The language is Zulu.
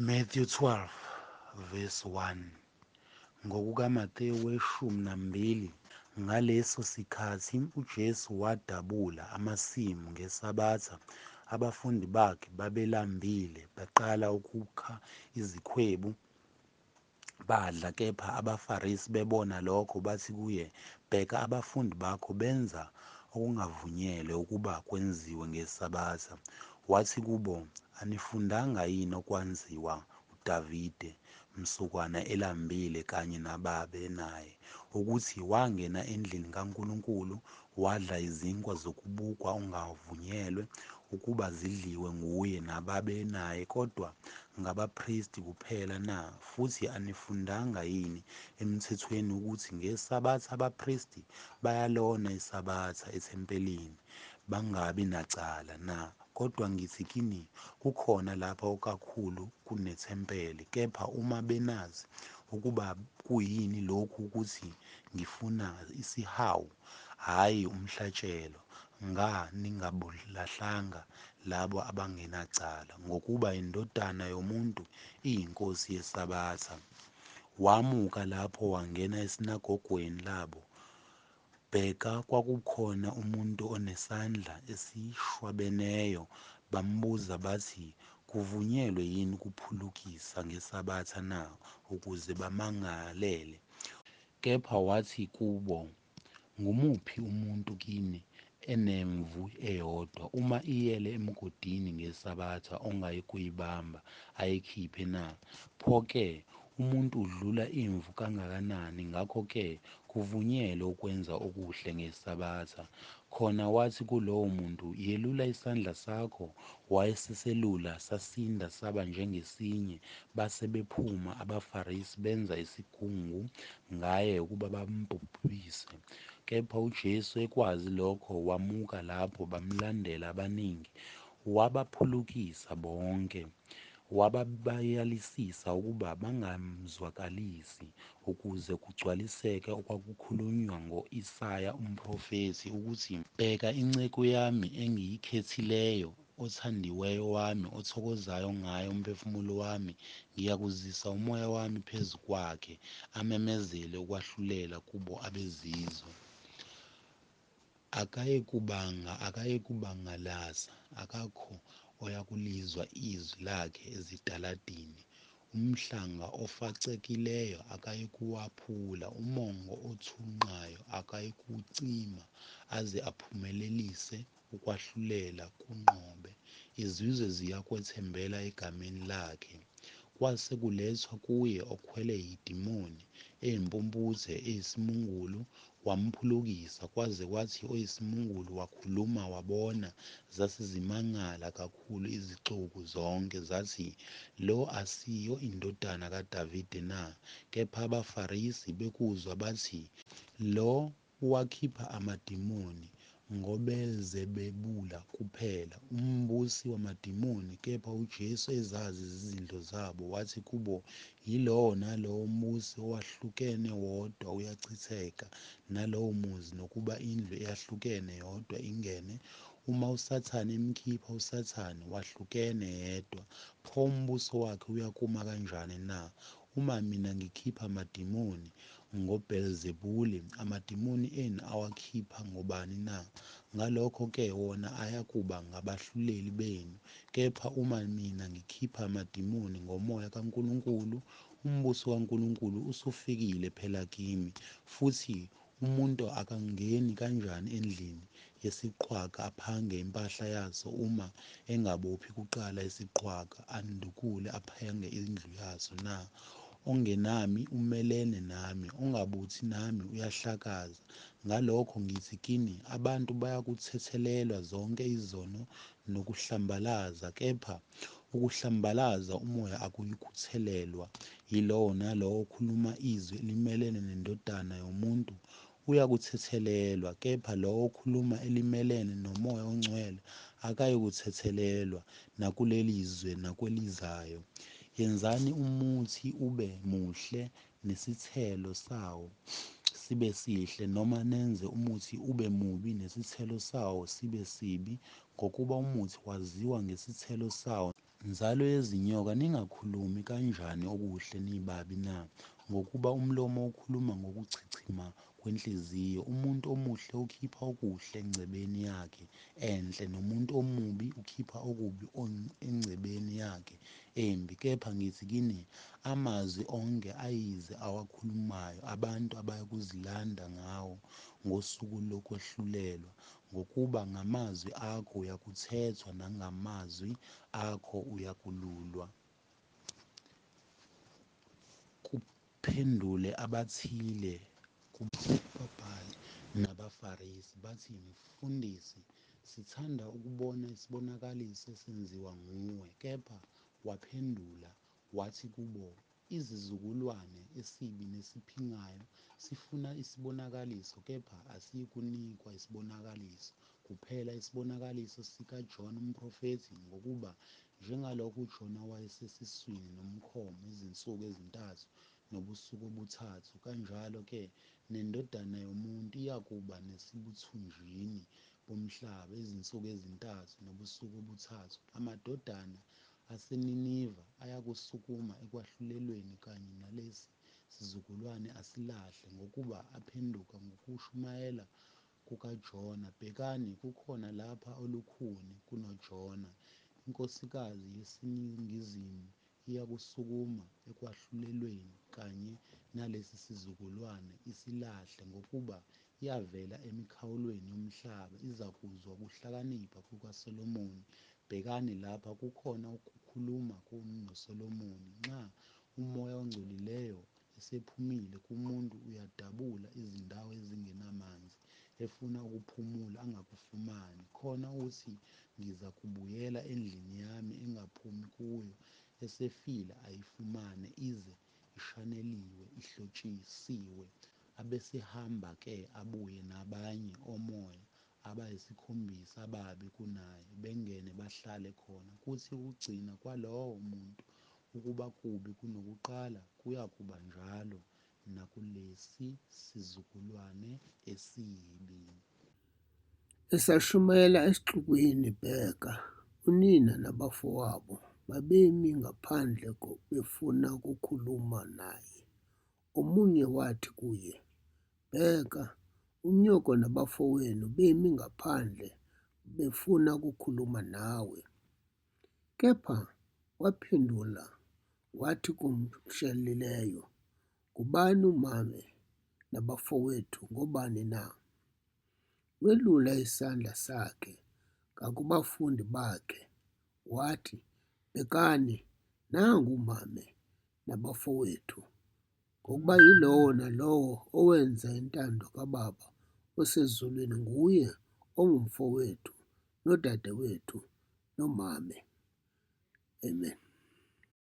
Matthew 12 verse 1. NgokukaMathewu 12. Ngaleso sikhathi uJesu wadabula amasimu ngeSabatha, abafundi bakhe babelambile, baqala ukukha izikhwebu, badla. Kepha abaFarisi bebona lokho, bathi kuye, Bheka, abafundi bakho benza okungavunyelwe ukuba kwenziwe ngeSabatha. Wathi kubo, Anifundanga yini okwenziwa uDavide mzukwana elambile kanye nababenaye, ukuthi wangena endlini kaNkulunkulu, wadla izinkwa zokubukwa okungavunyelwe ukuba zidliwe nguye nababenaye, kodwa ngabapristi kuphela na? Futhi anifundanga yini emthethweni ukuthi ngeSabatha abapristi bayalona iSabatha ethempelini, bangabi nacala na? Kodwa ngithi kini, Kukhona lapha okukhulu kunethempeli. Kepha uma benazi ukuba kuyini lokhu ukuthi, Ngifuna isihawu, hhayi umhlatshelo, nga ningabalahlanga labo abangenacala. Ngokuba iNdodana yomuntu iyiNkosi yeSabatha. Wamuka lapho wangena esinagogweni labo. Bheka, kwakukhona umuntu onesandla esishwabeneyo. Bambuza bathi, Kuvunyelwe yini ukuphulukisa ngesabatha na? Ukuze bamangalele. Kepha wathi kubo, Ngumuphi umuntu kini, enemvu eyodwa, uma iyele emgodini ngesabatha, ongayikuyibamba, ayikhiphe na? Pho-ke, umuntu udlula imvu kangakanani! Ngakho-ke kuvunyelwe ukwenza okuhle ngesabatha. Khona wathi kulowo muntu, Yelula isandla sakho. Wayeseselula, sasinda saba njengesinye. Base bephuma abaFarisi, benza isigungu ngaye ukuba bambhubhise. Kepha uJesu ekwazi lokho, wamuka lapho. Bamlandela abaningi, wabaphulukisa bonke. Wababayalisisa ukuba bangamzwakalisi, ukuze kugcwaliseke okwakukhulunywa ngo-Isaya umprofethi, ukuthi, Bheka, inceku yami engiyikhethileyo, othandiweyo wami, othokozayo ngaye umphefumulo wami, ngiyakuzisa uMoya wami phezu kwakhe, amemezele ukwahlulela kubo abezizwe. Akayikubangalaza, akakho oyakulizwa izwi lakhe ezitaladini. Umhlanga ofacekileyo akayikuwaphula, umongo othunqayo akayikuwucima, aze aphumelelise ukwahlulela kunqobe. Izizwe ziyakwethembela egameni lakhe. Kwase kulethwa kuye okhwelwe yidemoni, eyimpumputhe, eyisimungulu, wamphulukisa, kwaze kwathi oyisimungulu wakhuluma, wabona. Zase zimangala kakhulu izixuku zonke, zathi, Lo asiyo indodana kaDavide na? Kepha abaFarisi bekuzwa bathi, Lo uwakhipha amademoni ngoBelzebebula kuphela, umbusi wamademoni. Kepha uJesu ezazi izizindlo zabo, wathi kubo, Yilowo nalowo mbuso owahlukene wodwa uyachitheka, nalowo muzi nokuba indlu eyahlukene yodwa ingene. Uma uSathane emkhipha uSathane, wahlukene yedwa, pho, umbuso wakhe uyakuma kanjani na? Uma mina ngikhipha amademoni ngoBelzebule, amademoni enu awakhipha ngobani na? Ngalokho-ke wona ayakuba ngabahluleli benu. Kepha uma mina ngikhipha amademoni ngoMoya kaNkulunkulu, umbuso kaNkulunkulu usufikile phela kini. Futhi umuntu akangeni kanjani endlini yesiqhwaga aphange impahla yaso, uma engabophi kuqala isiqhwaga, andukule aphange indlu yaso na? Ongenami umelene nami, ongabuthi nami uyahlakaza. Ngalokho ngithi kini, Abantu bayakuthethelelwa zonke izono nokuhlambalaza, kepha ukuhlambalaza uMoya akuyukuthethelelwa. Yilowo nalowo okhuluma izwi elimelene neNdodana yomuntu uyakuthethelelwa, kepha lowo okhuluma elimelene noMoya oNgcwele akayukuthethelelwa, nakuleli zwe nakwelizayo. Yenzani umuthi ube muhle nesithelo sawo sibe sihle, noma nenze umuthi ube mubi nesithelo sawo sibe sibi, ngokuba umuthi waziwa ngesithelo sawo. Nzalo yezinyoka, ningakhulumi kanjani okuhle nibabi na? Ngokuba umlomo ukhuluma ngokuchichima kwenhliziyo. Umuntu omuhle ukhipha okuhle engcebweni yakhe enhle, nomuntu omubi ukhipha okubi engcebweni yakhe embi. Kepha ngithi kini, amazwi onke ayize abawakhulumayo abantu bayakuzilanda ngawo ngosuku lokwahlulelwa, ngokuba ngamazwi akho uyakuthethwa, nangamazwi akho uyakululwa. Kuphendule abathile kubabhali nabaFarisi, bathi, Mfundisi, sithanda ukubona isibonakaliso esenziwa nguwe. Kepha waphendula wathi kubo, Isizukulwane esibi nesiphingayo sifuna isibonakaliso, kepha asiyikunikwa isibonakaliso, kuphela isibonakaliso sikaJona umprofethi. Ngokuba njengalokhu uJona wayesesiswini somkhomo izinsuku ezintathu nobusuku obuthathu, kanjalo-ke neNdodana yomuntu iyakuba sesithunjini bomhlaba izinsuku ezintathu nobusuku obuthathu. Amadodana aseNiniva ayakusukuma ekwahlulelweni kanye nalesi sizukulwane asilahle, ngokuba aphenduka ngokushumayela kukaJona, bhekani, kukhona lapha olukhuni kunoJona. Inkosikazi yaseningizimu iyakusukuma ekwahlulelweni kanye nalesi sizukulwane, isilahle, ngokuba yavela emikhawulweni yomhlaba izakuzwa ukuhlakanipha kukaSolomoni, bhekani, lapha kukhona okukhulu kunoSolomoni. Nxa umoya ongcolileyo esephumile kumuntu, uyadabula izindawo ezingenamanzi, efuna ukuphumula, angakufumani. Khona uthi, Ngizakubuyela endlini yami engaphuma kuyo. Esefika ayifumane ize ishaneliwe, ihlotshisiwe. Abesehamba-ke abuye nabanye omoya abayisikhombisa ababi kunaye, bangene bahlale khona, kuthi ukugcina kwalowo muntu ukuba kubi kunokuqala. Kuyakuba njalo nakulesi sizukulwane esibi. Esashumayela esixukwini, bheka, unina nabafowabo babemi ngaphandle befuna ukukhuluma naye. Omunye wathi kuye, Bheka, unyoko nabafowenu bemi ngaphandle befuna ukukhuluma nawe. Kepha waphendula wathi komshelileyo, Ngubani umame, nabafowethu ngobani na? Welula isandla sakhe ngakubafundi bakhe, wathi, Bhekani, nangu umame nabafowethu. Ngokuba yilowo nalowo owenza intando kaBaba osezulwini nguye ongumfowethu, nodadewethu, nomame. Amen.